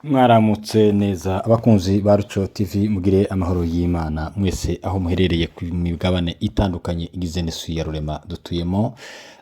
Mwaramutse neza abakunzi ba Ruco TV, mugire amahoro y'Imana mwese aho muherereye ku migabane itandukanye igize n'isi ya rurema dutuyemo,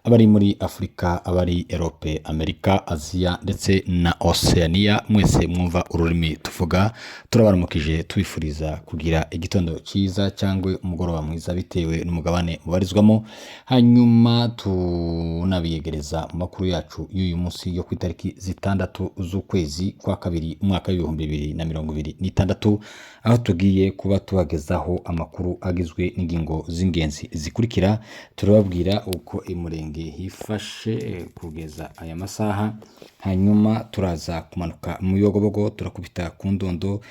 abari muri Afurika, abari Europe, Amerika, Aziya ndetse na Oceania, mwese mwumva ururimi tuvuga, turabaramukije tubifuriza kugira igitondo cyiza cyangwa umugoroba mwiza bitewe n'umugabane mubarizwamo. Hanyuma tunabiyegereza mu makuru yacu y'uyu munsi yo ku itariki 6 z'ukwezi kwa kabiri umwaka w'2026, aho tugiye kuba tubagezaho amakuru agizwe n'ingingo z'ingenzi zikurikira. Turababwira uko imurenge hifashe kugeza aya masaha, hanyuma turaza kumanuka mu Bibogobogo, turakubita ku Ndondo,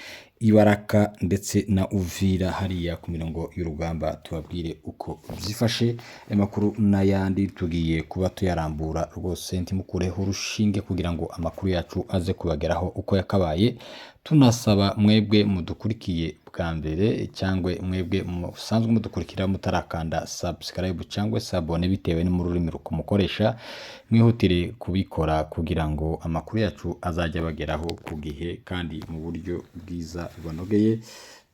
Ibaraka ndetse na Uvira hariya ku mirongo y'urugamba, tubabwire uko byifashe. Aya makuru n'ayandi tugiye kuba tuyarambura rwose, ntimukureho urushinge kugira ngo amakuru yacu aze kubageraho uko yakabaye. Tunasaba mwebwe mudukurikiye bwa mbere cyangwa mwebwe musanzwe mudukurikira mutarakanda subscribe cyangwa s'abonner bitewe n'ururimi mukoresha, mwihutire kubikora kugira ngo amakuru yacu azajye abageraho ku gihe kandi mu buryo bwiza bubanogeye.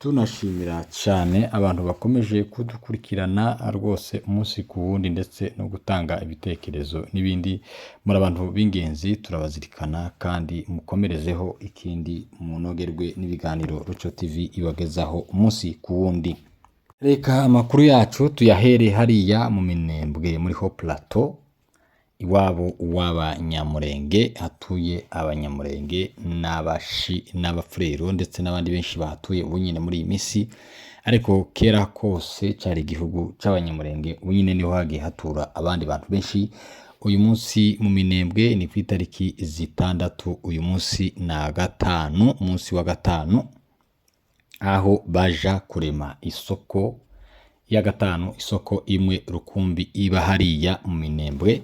Tunashimira cyane abantu bakomeje kudukurikirana rwose umunsi ku wundi ndetse no gutanga ibitekerezo n'ibindi. Muri abantu b'ingenzi, turabazirikana kandi mukomerezeho, ikindi munogerwe n'ibiganiro Ruco TV ibagezaho umunsi ku wundi. Reka amakuru yacu tuyahere hariya mu Minembwe muri Haut Plateau, iwabo w'Abanyamurenge, hatuye Abanyamurenge n'Abashi n'Abafurero ndetse n'abandi benshi bahatuye ubu nyine muri iyi minsi, ariko kera kose cyari igihugu cy'Abanyamurenge, ubu nyine niho hagiye hatura abandi bantu benshi. Uyu munsi mu Minembwe ni ku itariki 6, uyu munsi na gatanu, umunsi wa gatanu, aho baja kurema isoko ya gatanu, isoko imwe rukumbi iba hariya mu Minembwe.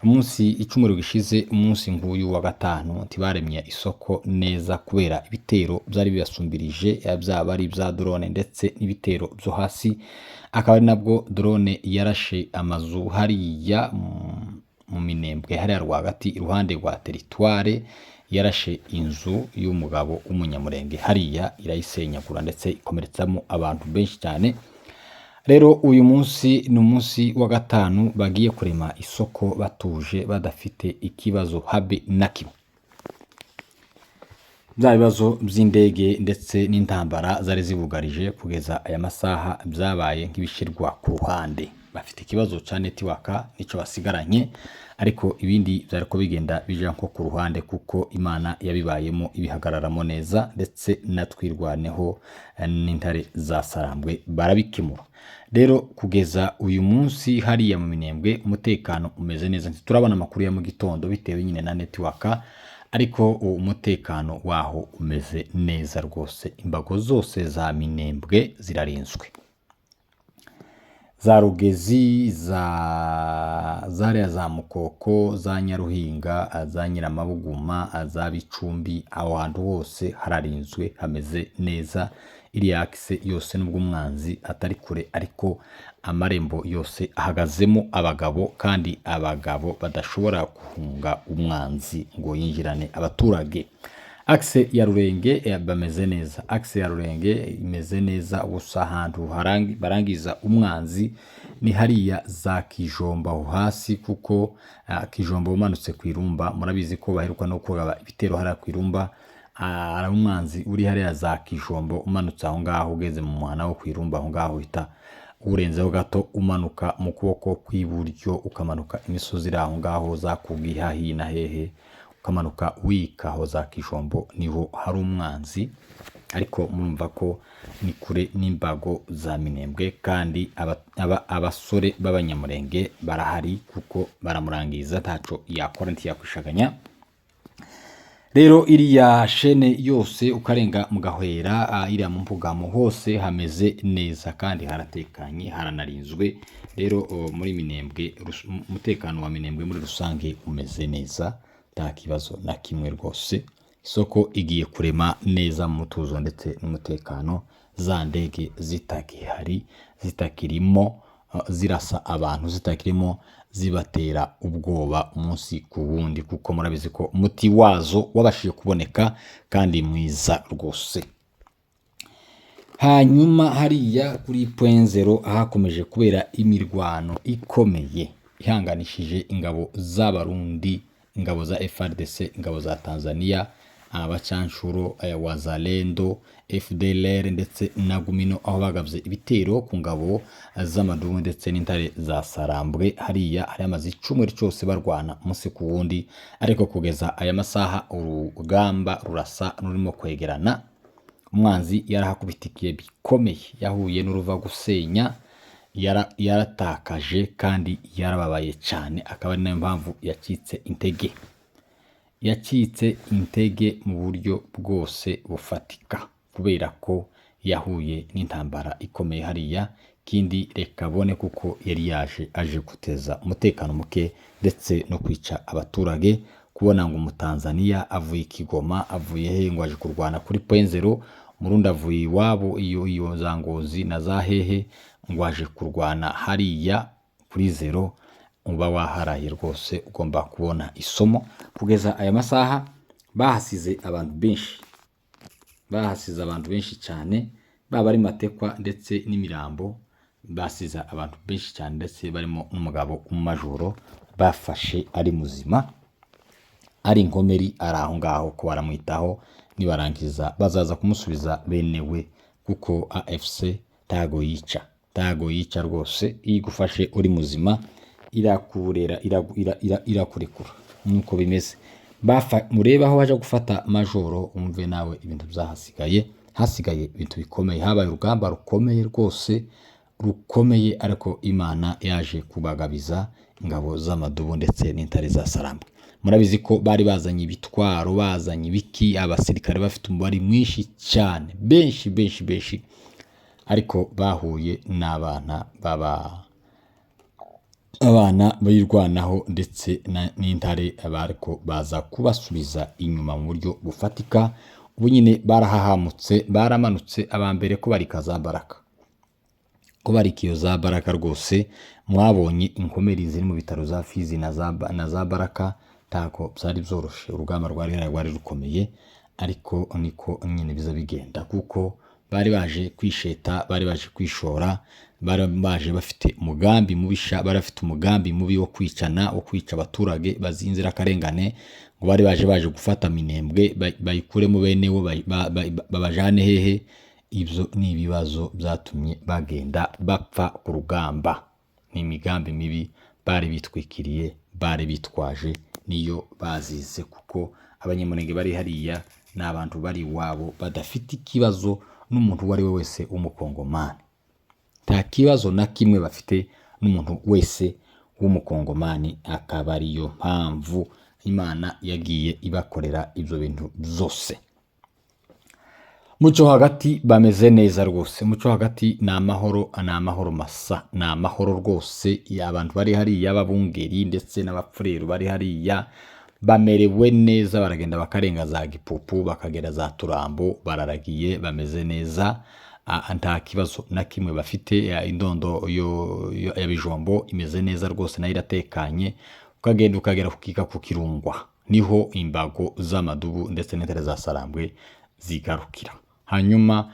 Umunsi icyumweru gishize, umunsi nk'uyu wa gatanu, ntibaremye isoko neza kubera ibitero byari bibasumbirije, byaba ari ibya drone ndetse n'ibitero byo hasi, akaba ari nabwo drone yarashe amazu hariya mu Minembwe hariya rwagati iruhande rwa teritware, yarashe inzu y'umugabo w'Umunyamurenge hariya irayisenyagura ndetse ikomeretsamo abantu benshi cyane. Rero uyu munsi ni umunsi wa gatanu bagiye kurema isoko batuje, badafite ikibazo habe na kimwe. Bya bibazo by'indege ndetse n'intambara zari zibugarije kugeza aya masaha byabaye nk'ibishyirwa ku ruhande. Bafite ikibazo cya network nicyo basigaranye, ariko ibindi byari ko bigenda bija nko ku ruhande kuko Imana yabibayemo ibihagararamo neza, ndetse na Twirwaneho n'intare za Sarambwe barabikemura. Rero kugeza uyu munsi hariya mu Minembwe umutekano umeze neza, ntiturabona amakuru ya mu gitondo bitewe nyine na network, ariko umutekano waho umeze neza rwose. Imbago zose za Minembwe zirarinzwe, za Rugezi, za zariya za Mukoko, za Nyaruhinga, za Nyiramabuguma, za Bicumbi, aho hantu hose hararinzwe hameze neza. Iriya axe yose nubwo umwanzi atari kure, ariko amarembo yose ahagazemo abagabo, kandi abagabo badashobora guhunga umwanzi ngo yinjirane abaturage. Axe ya Rurenge bameze neza, axe ya Rurenge imeze neza, gusa ahantu barangiza umwanzi ni hariya za Kijombo aho hasi, kuko Kijombo umanutse ku Irumba, murabizi ko baheruka no kugaba ibitero hariya ku Irumba. Hari umwanzi uri hariya za Kijombo, umanutse aho ngaho ugeze mu muhana wo ku Irumba, aho ngaho uhita urenzeho gato umanuka mu kuboko kw'iburyo, ukamanuka imisozi iri aho ngaho za Kugiha hino hehe, ukamanuka wika aho za Kijombo, niho hari umwanzi, ariko murumva ko ni kure n'imbago za Minembwe, kandi abasore b'Abanyamurenge barahari kuko baramurangiza, ntaco yakora, ntiyakwishaganya. Rero iriya chaîne yose ukarenga mu Gahwera, iriya mu Mpugamo hose hameze neza kandi haratekanye, haranarinzwe. Rero muri Minembwe umutekano wa Minembwe muri rusange umeze neza, nta kibazo na kimwe rwose. Isoko igiye kurema neza mu mutuzo ndetse n'umutekano, za ndege zitakihari, zitakirimo zirasa abantu, zitakirimo zibatera ubwoba umunsi ku wundi, kuko murabizi ko umuti wazo wabashije kuboneka kandi mwiza rwose. Hanyuma hariya kuri Point Zero hakomeje kubera imirwano ikomeye ihanganishije ingabo z'Abarundi, ingabo za FARDC, ingabo za Tanzania, abacanshuro, Wazalendo, FDLR ndetse na Gumino, aho bagabye ibitero ku ngabo z'amadubu ndetse n'intare za Sarambwe. Hariya hari amaze icyumweru cyose barwana umunsi ku wundi, ariko kugeza aya masaha urugamba rurasa n'urimo kwegerana. Umwanzi yarahakubitikiye bikomeye, yahuye n'uruva gusenya, yaratakaje kandi yarababaye cyane, akaba ari nayo mpamvu yacitse intege. Yacitse intege mu buryo bwose bufatika kubera ko yahuye n'intambara ikomeye hariya. Kindi reka abone kuko yari yaje aje guteza umutekano muke ndetse no kwica abaturage. Kubona ngo Umutanzaniya avuye i Kigoma, avuye he, ngo aje kurwana kuri Point Zero, Umurundi avuye iwabo iyo za Ngozi na za hehe, ngo aje kurwana hariya kuri zero, uba waharaye rwose, ugomba kubona isomo. Kugeza aya masaha bahasize abantu benshi, bahasize abantu benshi cyane, baba ari matekwa ndetse n'imirambo, basize abantu benshi cyane, ndetse barimo n'umugabo w'umumajoro bafashe ari muzima, ari inkomeri, ari aho ngaho ko baramwitaho, nibarangiza bazaza kumusubiza bene we, kuko AFC ntago yica, ntago yica rwose. Iyo igufashe uri muzima irakurera, irakurekura, nuko bimeze. Murebe aho baje gufata majoro, umve nawe ibintu byahasigaye. Hasigaye ibintu bikomeye, habaye urugamba rukomeye rwose rukomeye, ariko Imana yaje kubagabiza ingabo z'amadubu ndetse n'intare za Sarambwe. Murabizi ko bari bazanye ibitwaro, bazanye ibiki, abasirikare bafite umubare mwinshi cyane, benshi benshi benshi, ariko bahuye n'abana baba abana birwanaho ndetse n'intare, bariko baza kubasubiza inyuma mu buryo bufatika. Ubu nyine barahahamutse, baramanutse, abambere ko bari za Baraka, ko bari iyo za Baraka rwose. Mwabonye inkomeri ziri mu bitaro za Fizi na za Baraka, ntabwo byari byoroshe, urugamba rwari rukomeye, ariko niko nyine biza bigenda, kuko bari baje kwisheta, bari baje kwishora, bari baje bafite umugambi mubisha, bari bafite umugambi mubi wo kwicana, wo kwica abaturage bazinzirakarengane, ngo bari baje gufata Minembwe bayikuremo bene wo, babajane hehe. Ibyo ni ibibazo byatumye bagenda bapfa ku rugamba, ni imigambi mibi bari bitwikiriye, bari bitwaje, niyo bazize, kuko Abanyamulenge bari hariya ni abantu bari iwabo badafite ikibazo n'umuntu uwo ari we wese w'umukongomani. Nta kibazo na kimwe bafite n'umuntu wese w'umukongomani, akaba ariyo mpamvu Imana yagiye ibakorera ibyo bintu byose. Muco hagati bameze neza rwose, muco hagati ni amahoro, ni amahoro masa, ni amahoro rwose. Abantu bari hariya b'abungeri ndetse n'abapfureru bari hariya bamerewe neza, baragenda bakarenga za Gipupu, bakagera za Turambo, bararagiye, bameze neza, nta kibazo na kimwe bafite. Indondo ya Bijombo imeze neza rwose, nayo iratekanye. Ukagenda ukagera kukika ku Kirungwa, niho imbago z'amadubu ndetse n'intare za Sarambwe zigarukira. Hanyuma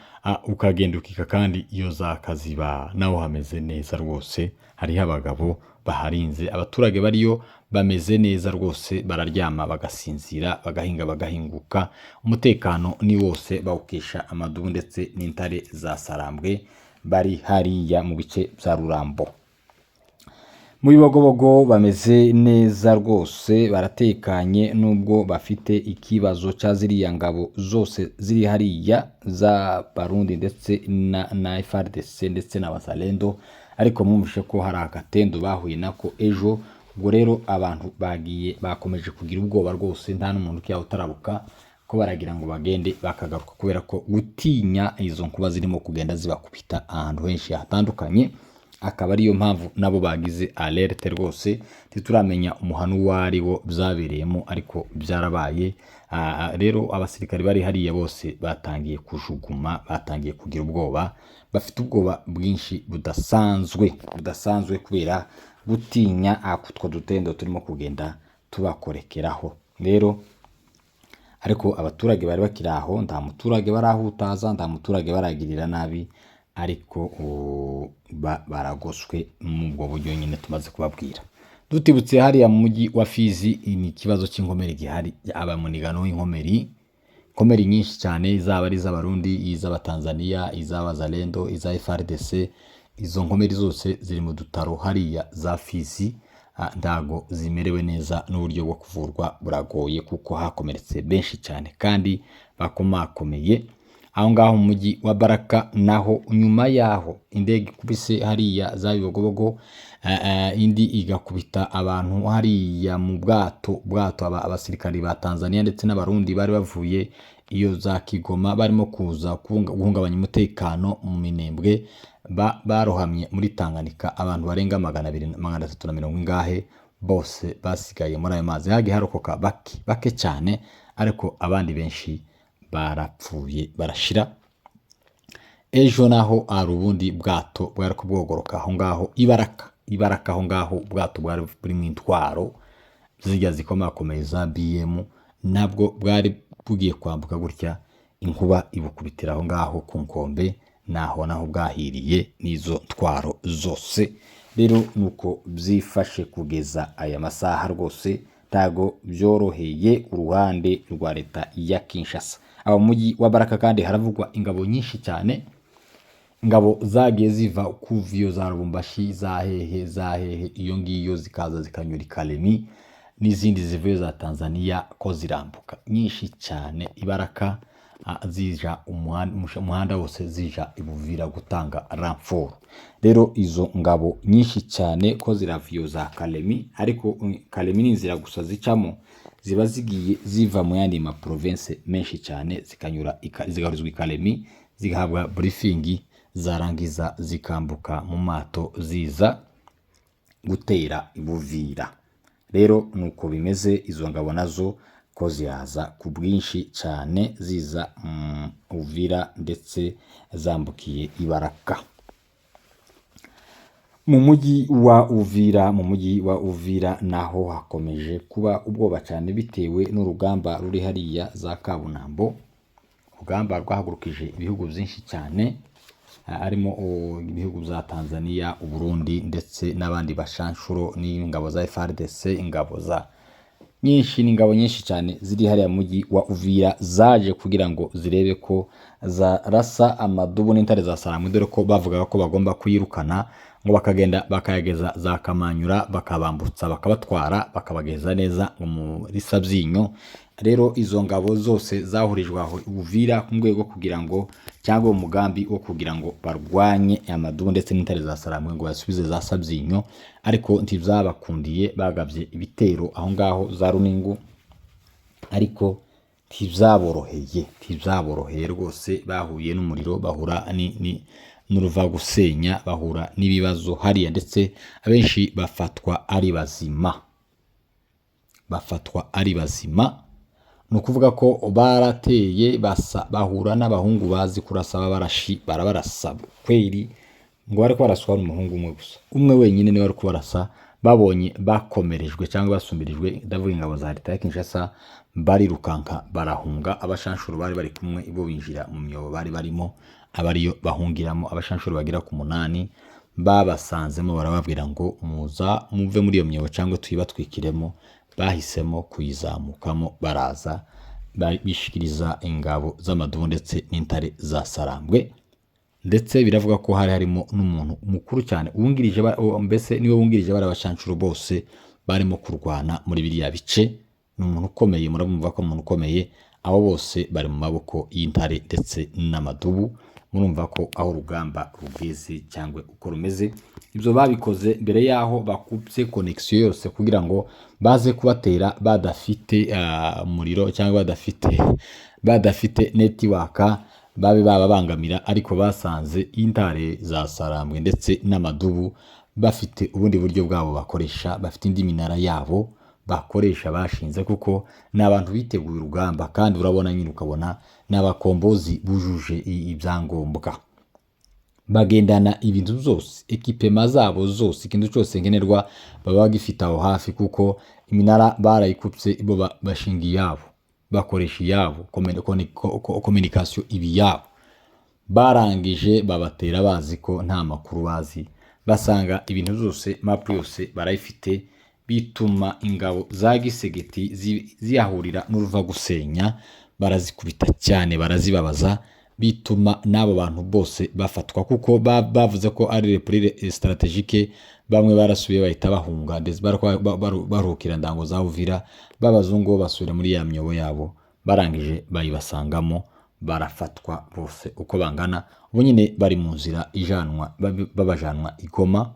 ukagenda ukika kandi iyo za Kaziba, naho hameze neza rwose, hariho abagabo baharinze, abaturage bariyo bameze neza rwose, bararyama bagasinzira, bagahinga bagahinguka, umutekano ni wose bawukesha amadubu ndetse n'intare za Sarambwe bari hariya mu bice bya Rurambo. Mu Bibogobogo bameze neza rwose, baratekanye, nubwo bafite ikibazo cya ziriya ngabo zose ziri hariya za Barundi ndetse na FARDC ndetse na Wazalendo, ariko mwumvishe ko hari agatendo bahuye nako ejo. Ubwo rero abantu bagiye bakomeje kugira ubwoba rwose, nta n'umuntu ukiyaho utarabuka ko baragira ngo bagende bakagaruka, kubera ko gutinya izo nkuba zirimo kugenda zibakubita ahantu henshi hatandukanye, akaba ariyo mpamvu nabo bagize alerte rwose. Ntituramenya umuhano uwo ari wo byabereyemo, ariko byarabaye. Rero abasirikare bari hariya bose batangiye kujuguma, batangiye kugira ubwoba, bafite ubwoba bwinshi budasanzwe, budasanzwe kubera Gutinya utwo dutendo turimo kugenda tubakorekeraho rero. Ariko abaturage bari bakiri aho, nta muturage barahutaza, nta muturage baragirira nabi, ariko baragoswe mu ubwo buryo nyine tumaze kubabwira. Dutibutse hariya mu mujyi wa Fizi, ni ikibazo cy'inkomeri gihari, abamunigano w'inkomeri, inkomeri nyinshi cyane, zaba ari iz'Abarundi, iz'Abatanzania, iz'Abazalendo, iza FARDC. Izo nkomeri zose ziri mu dutaro hariya za Fizi, ntago zimerewe neza, n'uburyo bwo kuvurwa buragoye kuko hakomeretse benshi cyane kandi bakomakomeye. Aho ngaho mu mujyi wa Baraka naho, nyuma yaho indege ikubise hariya za Bibogobogo, indi igakubita abantu hariya mu bwato, abasirikari ba Tanzania ndetse n'Abarundi bari bavuye iyo za Kigoma barimo kuza guhungabanya umutekano mu Minembwe, barohamye muri Tanganyika, abantu barenga 200, 300 ingahe bose basigaye muri ayo mazi. Hagiye harokoka bake bake cyane, ariko abandi benshi barapfuye barashira. Ejo naho hari ubundi bwato bwari kubwogoroka aho ngaho Ibaraka, aho ngaho ubwato bwari burimo intwaro zijya zikomakomeye za BM, nabwo bwari bugiye kwambuka gutya, inkuba ibukubitira aho ngaho ku nkombe, naho naho bwahiriye n'izo ntwaro zose. Rero nuko byifashe kugeza aya masaha, rwose ntago byoroheye uruhande rwa leta ya Kinshasa. Aho mu mujyi wa Baraka kandi haravugwa ingabo nyinshi cyane, ingabo zagiye ziva kuva iyo za Lubumbashi, za hehe za hehe iyo ngiyo, zikaza zikanyura i Kalemi, n'izindi zivuye za Tanzania ko zirambuka nyinshi cyane Ibaraka, zija umuhanda wose zija i Buvira gutanga renfort. Rero izo ngabo nyinshi cyane ko zirava iyo za Kalemi, ariko Kalemi ni inzira gusa zicamo, ziba zigiye ziva mu yandi ma province menshi cyane, zikanyura zigahurizwa i Kalemi, zigahabwa briefing, zarangiza zikambuka mu mato ziza gutera i Buvira. Rero nuko bimeze, izo ngabo nazo ko ziraza ku bwinshi cyane ziza mu Uvira ndetse zambukiye Ibaraka. Mu mujyi wa Uvira, mu mujyi wa Uvira naho hakomeje kuba ubwoba cyane bitewe n'urugamba ruri hariya za Kabunambo, urugamba rwahagurukije ibihugu byinshi cyane, harimo ibihugu bya Tanzania, Uburundi ndetse n'abandi bashanshuro n'ingabo za FARDC, ingabo za nyinshi, n'ingabo nyinshi cyane ziri hariya mu mujyi wa Uvira zaje kugira ngo zirebe ko zarasa amadubu n'intare za Sarambwe, dore ko bavugaga ko bagomba kuyirukana ngo bakagenda bakayageza za Kamanyura, bakabambutsa, bakabatwara, bakabageza neza muri Sabyinyo. Rero izo ngabo zose zahurijwe aho Uvira ku rwego kugira ngo, cyangwa umugambi wo kugira ngo barwanye amadubu ndetse n'intare za Sarambwe ngo basubize za Sabyinyo, ariko ntibyabakundiye, bagabye ibitero aho ngaho za Runingu, ariko ntibyabororoheye rwose, bahuye n'umuriro, bahura n'uruva gusenya, bahura n'ibibazo hariya, ndetse abenshi bafatwa ari bazima, bafatwa ari bazima. Ni ukuvuga ko barateye basa, bahura n'abahungu bazi kurasa b'abarashi, barabarasa kweri, ngo bari kubaraswa n'umuhungu umwe gusa, umwe wenyine niwe wari kubarasa. Babonye bakomerejwe cyangwa basumbirijwe, ndavuga ingabo za leta ya Kinshasa, barirukanka barahunga. Abashanshuro bari bari kumwe bo binjira mu myobo bari barimo, abariyo bahungiramo. Abashanshuro bagera ku 8 babasanzemo, barababwira ngo muza muve muri iyo myobo cyangwa tuyibatwikiremo. Bahisemo kuyizamukamo, baraza bishikiriza ingabo z'amadubu ndetse n'intare za Sarambwe. Ndetse biravuga ko hari harimo n'umuntu mukuru cyane wungirije, mbese niwe wungirije bari abashanshuro bose barimo kurwana muri biriya bice. Ni umuntu ukomeye, murabumva ko umuntu ukomeye. Abo bose bari mu maboko y'intare ndetse n'amadubu. Murumva ko aho urugamba rugeze cyangwa uko rumeze. Ibyo babikoze mbere y'aho bakupye connexion yose kugira ngo baze kubatera badafite umuriro cyangwa badafite network, babe bababangamira, ariko basanze intare za Sarambwe ndetse n'amadubu bafite ubundi buryo bwabo bakoresha, bafite indi minara yabo bakoresha bashinze, kuko ni abantu biteguye urugamba, kandi urabona nyine ukabona ni abakombozi bujuje ibyangombwa. Bagendana ibintu byose, équipement zabo zose, ikintu cyose nkenerwa baba bagifite aho hafi, kuko iminara barayikupye, bo bashinga iyabo, bakoresha iyabo, communication iba iyabo. Barangije babatera bazi ko nta makuru bazi, basanga ibintu byose, map yose barayifite, bituma ingabo za Tshisekedi ziyahurira n'uruva gusenya, barazikubita cyane, barazibabaza, bituma n'abo bantu bose bafatwa, kuko bavuze ko ari repli stratégique. Bamwe barasubiye bahita bahunga, ndetse baruhukira ndango za Uvira, b'abazungu bo basubira muri ya myobo yabo, barangije bayibasangamo, barafatwa bose uko bangana. Ubu nyine bari mu nzira ijanwa, babajanwa i Goma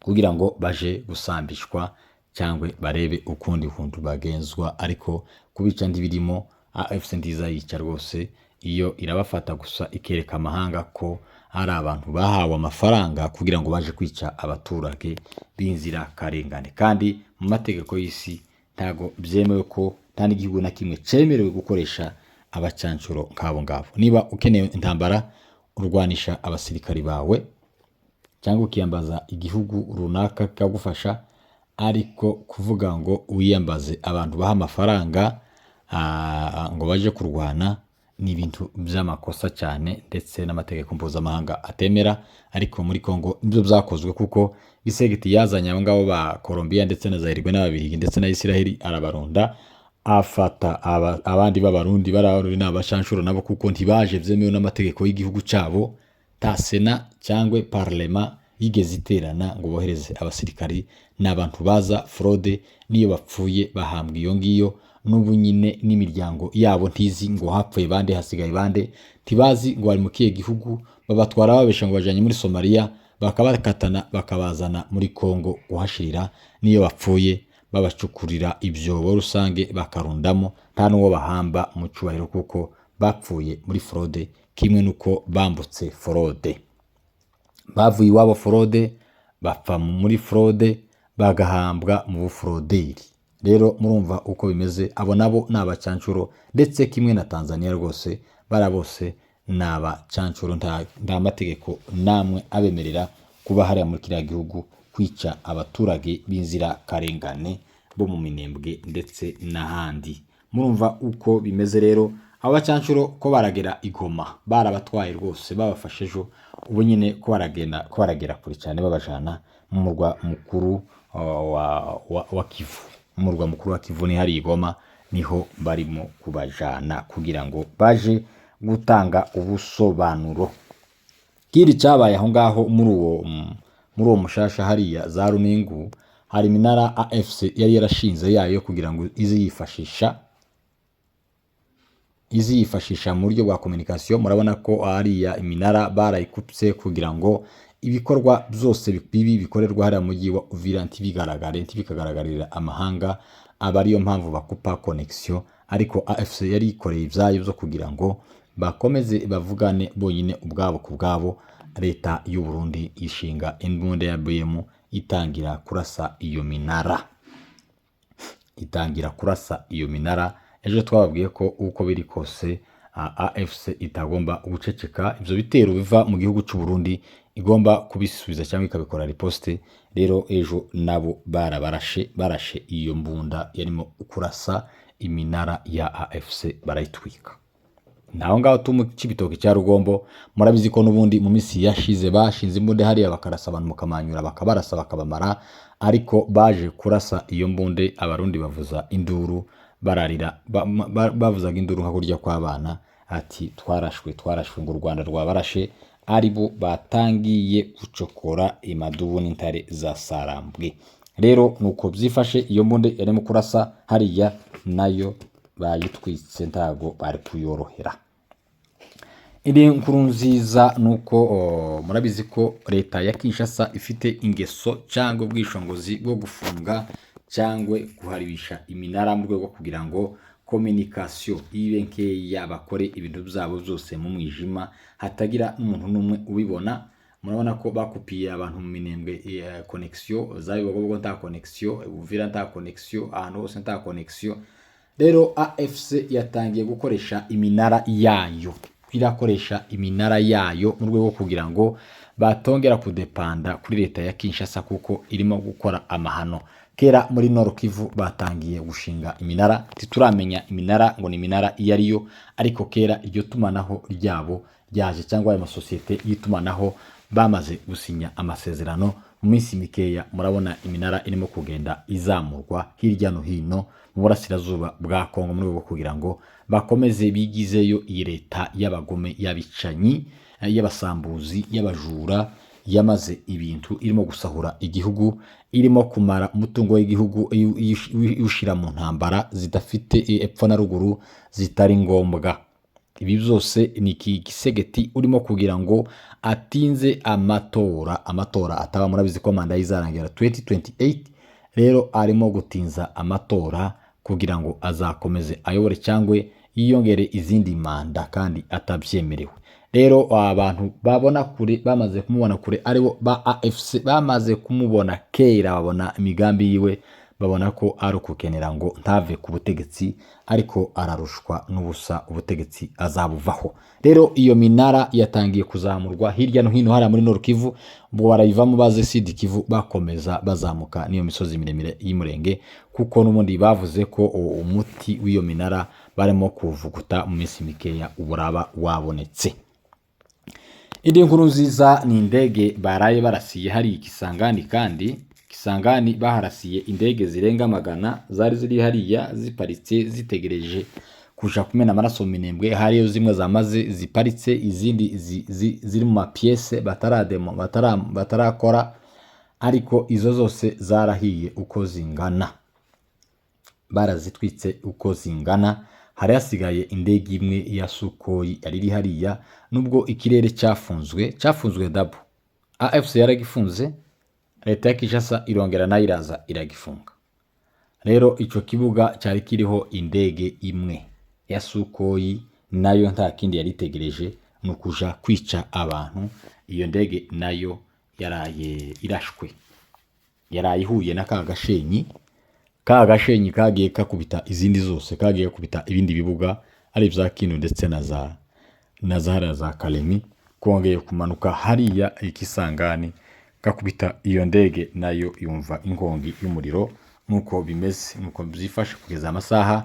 kugira ngo baje gusambishwa cyangwa barebe ukundi kuntu bagenzwa, ariko kubica ntibirimo. AFC ntizayica rwose, iyo irabafata gusa ikereka amahanga ko ari abantu bahawe amafaranga kugira ngo baje kwica abaturage b'inzirakarengane, kandi mu mategeko y'isi ntago byemewe, ko nta n'igihugu na kimwe cyemerewe gukoresha abacancuro nk'abo ngabo. Niba ukeneye intambara, urwanisha abasirikari bawe cyangwa ukiyambaza igihugu runaka kikagufasha, ariko kuvuga ngo wiyambaze abantu baha amafaranga ngo baje kurwana ni ibintu by'amakosa cyane, ndetse n'amategeko mpuzamahanga atemera. Ariko muri Congo nibyo byakozwe, kuko Tshisekedi yazanye abo ngabo ba Colombia ndetse na Zaire n'Ababiligi ndetse na Israel, arabarunda, afata abandi b'Abarundi. Bari Abarundi ni abacanshuro nabo, kuko ntibaje byemewe n'amategeko y'igihugu cyabo. Ta sena cyangwa parlement yigeze iterana ngo bohereze abasirikari. Ni abantu baza fraude, n'iyo bapfuye bahambwa iyo ngiyo. N'ubu nyine n'imiryango yabo ntizi ngo hapfuye bande, hasigaye bande, ntibazi ngo bari mu kihe gihugu. Babatwara babesha ngo bajanye muri Somaliya, bakabakatana bakabazana muri Congo kuhashirira. N'iyo bapfuye babacukurira ibyobo rusange bakarundamo, nta n'uwo bahamba mu cyubahiro, kuko bapfuye muri fraude, kimwe n'uko bambutse fraude. Bavuye iwabo fraude, bapfa muri fraude, bagahambwa mu bufroderi. Rero murumva uko bimeze. Abo nabo ni abacancuro, ndetse kimwe na Tanzania rwose, bariya bose ni abacancuro, nta mategeko namwe abemerera kuba hariya muri kiriya gihugu, kwica abaturage b'inzirakarengane bo mu Minembwe ndetse n'ahandi. Murumva uko bimeze. Rero abo bacancuro ko baragera i Goma, barabatwaye rwose, babafashe ejo, ubu nyine ko baragenda, ko baragera kure cyane, babajana mu murwa mukuru wa Kivu. Umurwa mukuru wa Kivu ni hariya i Goma, niho barimo kubajana kugira ngo baje gutanga ubusobanuro. Kiri cyabaye aho ngaho muri uwo mushasha hariya za Runingu, hari iminara AFC yari yarashinze yayo kugira ngo ize yifashisha mu buryo bwa communication. Murabona ko hariya iminara barayikupse kugira ngo ibikorwa byose bibi bikorerwa hariya mu mujyi wa Uvira ntibigaragare, ntibikagaragarira amahanga, aba ariyo mpamvu bakupa connexion. Ariko AFC yari yikoreye ibyayo byo kugira ngo bakomeze bavugane bonyine ubwabo ku bwabo. Leta y'u Burundi ishinga imbunda ya BM, itangira kurasa iyo minara, itangira kurasa iyo minara. Ejo twababwiye ko uko biri kose AFC itagomba guceceka. Ibyo bitero biva mu gihugu cy'u Burundi igomba kubisubiza cyangwa ikabikora riposte. Rero ejo nabo barabarashe, barashe iyo mbunda yarimo kurasa iminara ya AFC, barayitwika. Naho ngaho tu mu Cibitoke cya Rugombo, murabizi ko n'ubundi mu minsi yashize bashinze imbunda hariya, bakarasa abantu mukamanyura, bakabarasa bakabamara. Ariko baje kurasa iyo mbunde, Abarundi bavuza induru, bararira, bavuzaga induru nka kurya kw'abana, ati: "Twarashwe, twarashwe," ngo u Rwanda rwabarashe, ari bo batangiye gucokora imadubu n'intare za Sarambwe. Rero nuko byifashe. Iyo mbunde yarimo kurasa hariya nayo bayitwitse, ntago bari kuyorohera. Indi nkuru nziza ni uko murabizi ko leta ya Kinshasa ifite ingeso cyangwa ubwishongozi bwo gufunga cyangwa guharibisha iminara mu rwego rwo kugira ngo communication ibe nkeya, bakore ibintu byabo byose mu mwijima, hatagira n'umuntu n'umwe ubibona. Murabona ko bakupiye abantu mu Minembwe connexion, za Bibogobogo nta connexion, Uvira nta connexion, ahantu hose nta connexion. Rero AFC yatangiye gukoresha iminara yayo. irakoresha iminara yayo mu rwego rwo kugira ngo batongera kudepanda kuri leta ya Kinshasa, kuko irimo gukora amahano. Kera muri Nord Kivu batangiye gushinga iminara, ntituramenya iminara ngo ni iminara iyo ariyo, ariko kera iryo tumanaho ryabo ryaje, cyangwa ayo masosiyete y'itumanaho bamaze gusinya amasezerano. Mu minsi mikeya murabona iminara irimo kugenda izamurwa hirya no hino mu burasirazuba bwa Kongo, mu rwego rwo kugira ngo bakomeze bigizeyo iyi leta y'abagome, y'abicanyi, y'abasambuzi, y'abajura, yamaze ibintu, irimo gusahura igihugu, irimo kumara umutungo w'igihugu iwushyira mu ntambara zidafite epfo na ruguru, zitari ngombwa. Ibi byose ni iki Tshisekedi urimo kugira ngo atinze amatora, amatora ataba. Murabizi ko manda ye izarangira 2028. Rero arimo gutinza amatora kugira ngo azakomeze ayobore cyangwa yiyongere izindi manda kandi atabyemerewe. Rero abantu babona kure bamaze kumubona kure, aribo ba AFC, bamaze kumubona kera, babona imigambi yiwe, babona ko ari ukukenera ngo ntave ku butegetsi, ariko ararushwa n'ubusa, ubutegetsi azabuvaho. Rero iyo minara yatangiye kuzamurwa hirya no hino hariya muri Nord Kivu, ubwo barayivamo baze Sud Kivu, bakomeza bazamuka n'iyo misozi miremire y'Umurenge, kuko n'ubundi bavuze ko umuti w'iyo minara barimo kuwuvuguta, mu minsi mikeya uburaba wabonetse. Indi nkuru nziza ni indege baraye barasiye hari Kisangani. Kandi Kisangani baharasiye indege zirenga 100 zari ziri hariya ziparitse, zitegereje kuja kumena amaraso mu Minembwe. Hariyo zimwe zamaze ziparitse, izindi ziri mu mapiyese batarademo, batarakora, ariko izo zose zarahiye uko zingana, barazitwitse uko zingana. Hari hasigaye indege imwe ya Sukhoi yari iri hariya, nubwo ikirere cyafunzwe, cyafunzwe dabo, AFC yaragifunze, leta ya Kinshasa irongera nayo iraza iragifunga. Rero icyo kibuga cyari kiriho indege imwe ya Sukhoi, nayo nta kindi yari itegereje, ni ukuja kwica abantu. Iyo ndege nayo yaraye irashwe, yaraye ihuye na ka gashenyi, ka gashenyi kagiye kakubita izindi zose, kagiye gakubita ibindi bibuga, ari ibya Kino ndetse na za hariya za Kalemi, kongeye kumanuka hariya Ikisangani gakubita iyo ndege, nayo yumva inkongi y'umuriro. Nuko bimeze, nuko byifashe kugeza amasaha.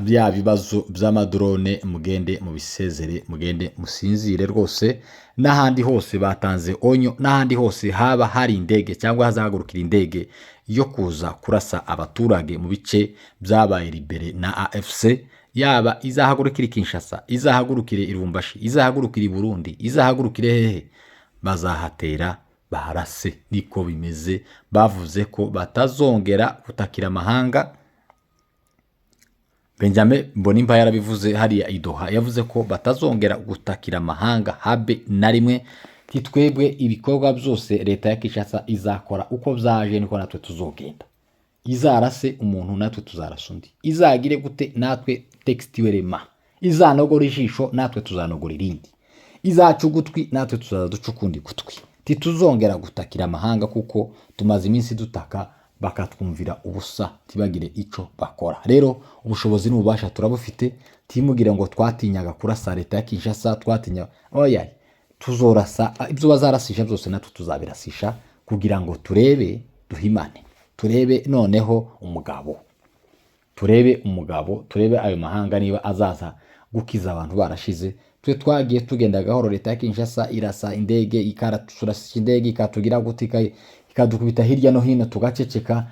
Bya bibazo by'amadrone mugende mubisezere, mugende musinzire rwose. N'ahandi hose batanze onyo, n'ahandi hose haba hari indege cyangwa hazahagurukira indege yo kuza kurasa abaturage mu bice byabaye libéré na AFC, yaba izahagurukira i Kinshasa, izahagurukire i Lubumbashi, izahagurukire i Burundi, izahagurukire hehe, bazahatera baharase. Niko bimeze. Bavuze ko batazongera gutakira amahanga. Benjamin Mbonimpa yarabivuze hariya i Doha, yavuze ko batazongera gutakira amahanga habe na rimwe. Titwebwe ibikorwa byose leta ya Kinshasa izakora, uko byaje niko natwe tuzogenda. Izarase umuntu, natwe tuzarasa undi. Izagire gute, natwe textuellement. Izanogora ijisho, natwe tuzanogora irindi. Izaca ugutwi, natwe tuzaza duca ukundi gutwi. Tituzongera gutakira amahanga, kuko tumaze iminsi dutaka bakatwumvira ubusa, ntibagire ico bakora. Rero ubushobozi n'ububasha turabufite. Timugire ngo twatinyaga kurasa leta ya Kinshasa, twatinya, oya. Tuzorasa ibyo bazarasisha byose, natwe tuzabirasisha kugira ngo turebe, duhimane, turebe noneho umugabo, turebe umugabo, turebe ayo mahanga niba azaza gukiza abantu barashize. Twe twagiye tugenda gahoro, leta ya Kinshasa irasa indege, ikaraturasisha indege, ikatugira gute, ikadukubita hirya no hino, tugaceceka,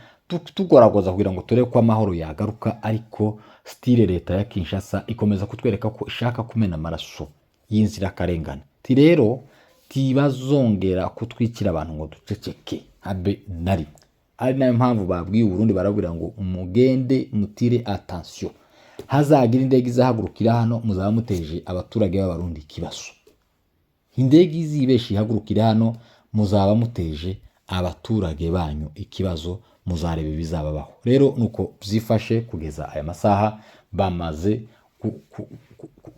tugoragoza kugira ngo turebe ko amahoro yagaruka. Ariko still leta ya Kinshasa ikomeza kutwereka ko ishaka kumena amaraso y'inzirakarengane. Ti rero tibazongera kutwikira abantu ngo duceceke habe na rimwe. Ari nayo mpamvu babwiye Uburundi, barabwira ngo mugende mutire attention, hazagira indege izahagurukira hano, muzaba muteje abaturage b'Abarundi ikibazo. Indege izibesha ihagurukire hano, muzaba muteje abaturage banyu ikibazo, muzareba ibizababaho. Rero nuko byifashe kugeza aya masaha. Bamaze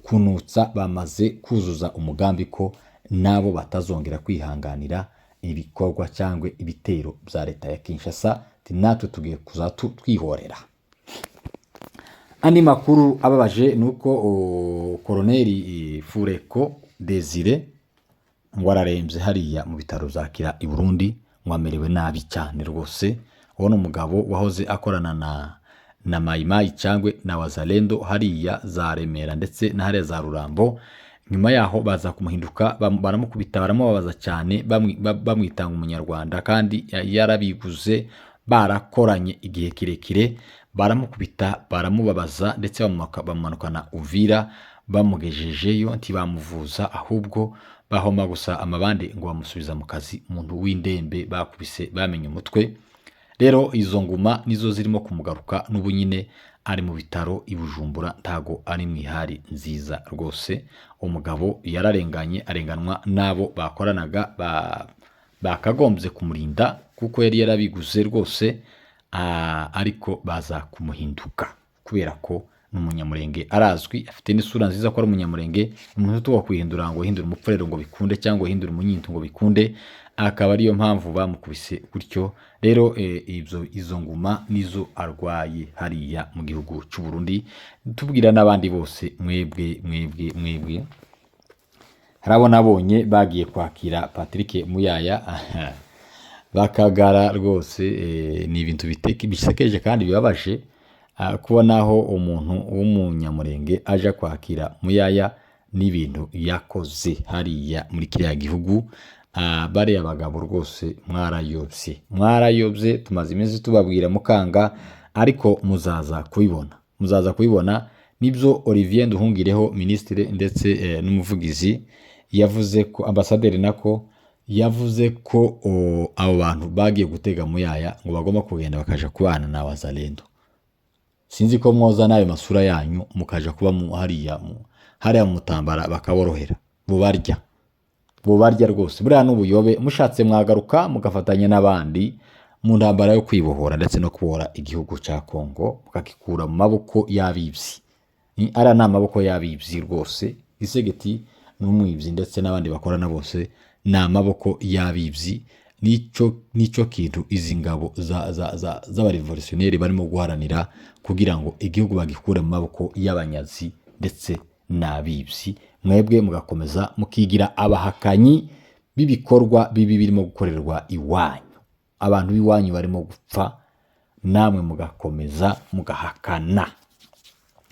kunutsa, bamaze kuzuza umugambi ko nabo batazongera kwihanganira ibikorwa cyangwa ibitero bya leta ya Kinshasa. Ati natwe tugiye kuza twihorera. Andi makuru ababaje ni uko koroneri Fureko Desire ngo ararembye hariya mu bitaro bya Kira i Burundi, ngo amerewe nabi cyane rwose. Uwo ni umugabo wahoze akorana na Mayimayi cyangwa na Wazalendo hariya za Remera ndetse na hariya za Rurambo. Nyuma yaho baza kumuhinduka, baramukubita, baramubabaza cyane, bamwitanga umunyarwanda kandi yarabiguze, barakoranye igihe kirekire. Baramukubita, baramubabaza, ndetse bamumanukana Uvira. Bamugejejeyo ntibamuvuza, ahubwo bahoma gusa amabande ngo bamusubiza mu kazi. Umuntu w'indembe bakubise bamenye umutwe. Rero izo nguma nizo zirimo kumugaruka n'ubu nyine ari mu bitaro i Bujumbura, ntago ari mu ihari nziza rwose. Umugabo yararenganye, arenganwa n'abo bakoranaga bakagombye kumurinda kuko yari yarabiguze rwose, ariko baza kumuhinduka kubera ko ni umunyamurenge, arazwi, afite n'isura nziza ko ari umunyamurenge. Umuntu utuba kwihindura ngo uhindure umupfurero ngo bikunde, cyangwa uhindure umunyintu ngo bikunde, akaba ariyo mpamvu bamukubise gutyo. Rero ibyo izo nguma nizo arwaye hariya mu gihugu cy'u Burundi. Tubwira n'abandi bose, mwebwe mwebwe mwebwe, hari abo nabonye bagiye kwakira Patrick Muyaya bakagara rwose. Ni ibintu bisekeje kandi bibabaje kubona aho umuntu w'umunyamurenge aja kwakira Muyaya n'ibintu yakoze hariya muri kiriya gihugu. Bariya bagabo rwose mwarayobye, mwarayobye. Tumaze iminsi tubabwira mukanga, ariko muzaza kubibona, muzaza kubibona. Nibyo Olivier Nduhungireho, minisitiri ndetse n'umuvugizi, yavuze ko ambasaderi nako yavuze ko abo bantu bagiye gutega Muyaya ngo bagomba kugenda bakaja kubana na Wazalendo. Sinzi ko mwoza n'ayo masura yanyu mukaja kuba hariya mu mutambara, bakaborohera, bubarya, bubarya rwose. Buriya n'ubuyobe. Mushatse mwagaruka mugafatanya n'abandi mu ntambara yo kwibohora ndetse no kubohora igihugu cya Kongo, mukakikura mu maboko y'abibyi. Ariya ni amaboko y'abibyi rwose. Isegeti ni umwibyi ndetse n'abandi bakorana bose ni amaboko y'abibyi. Nicyo kintu izi ngabo z'abarevolutionneri barimo guharanira, kugira ngo igihugu bagikure mu maboko y'abanyazi ndetse n'abibyi. Mwebwe mugakomeza mukigira abahakanyi b'ibikorwa bibi birimo gukorerwa iwanyu. Abantu b'iwanyu barimo gupfa, namwe mugakomeza mugahakana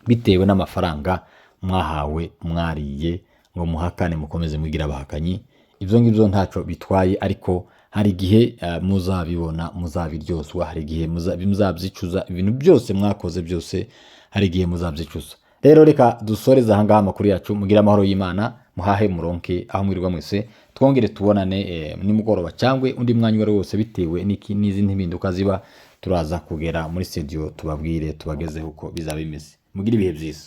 bitewe n'amafaranga mwahawe, mwariye ngo muhakane, mukomeze mwigira abahakanyi. Ibyo ngibyo ntacyo bitwaye, ariko hari igihe muzabibona, muzabiryozwa. Hari igihe muzabyicuza ibintu byose mwakoze byose, hari igihe muzabyicuza. Rero reka dusoreze ahangaha amakuru yacu. Mugire amahoro y'Imana, muhahe muronke aho mwirirwa mwese. Twongere tubonane nimugoroba cyangwa undi mwanya uwo ari wo wose, bitewe n'izindi mpinduka ziba. Turaza kugera muri studio tubabwire, tubagezeho uko bizaba bimeze. Mugire ibihe byiza.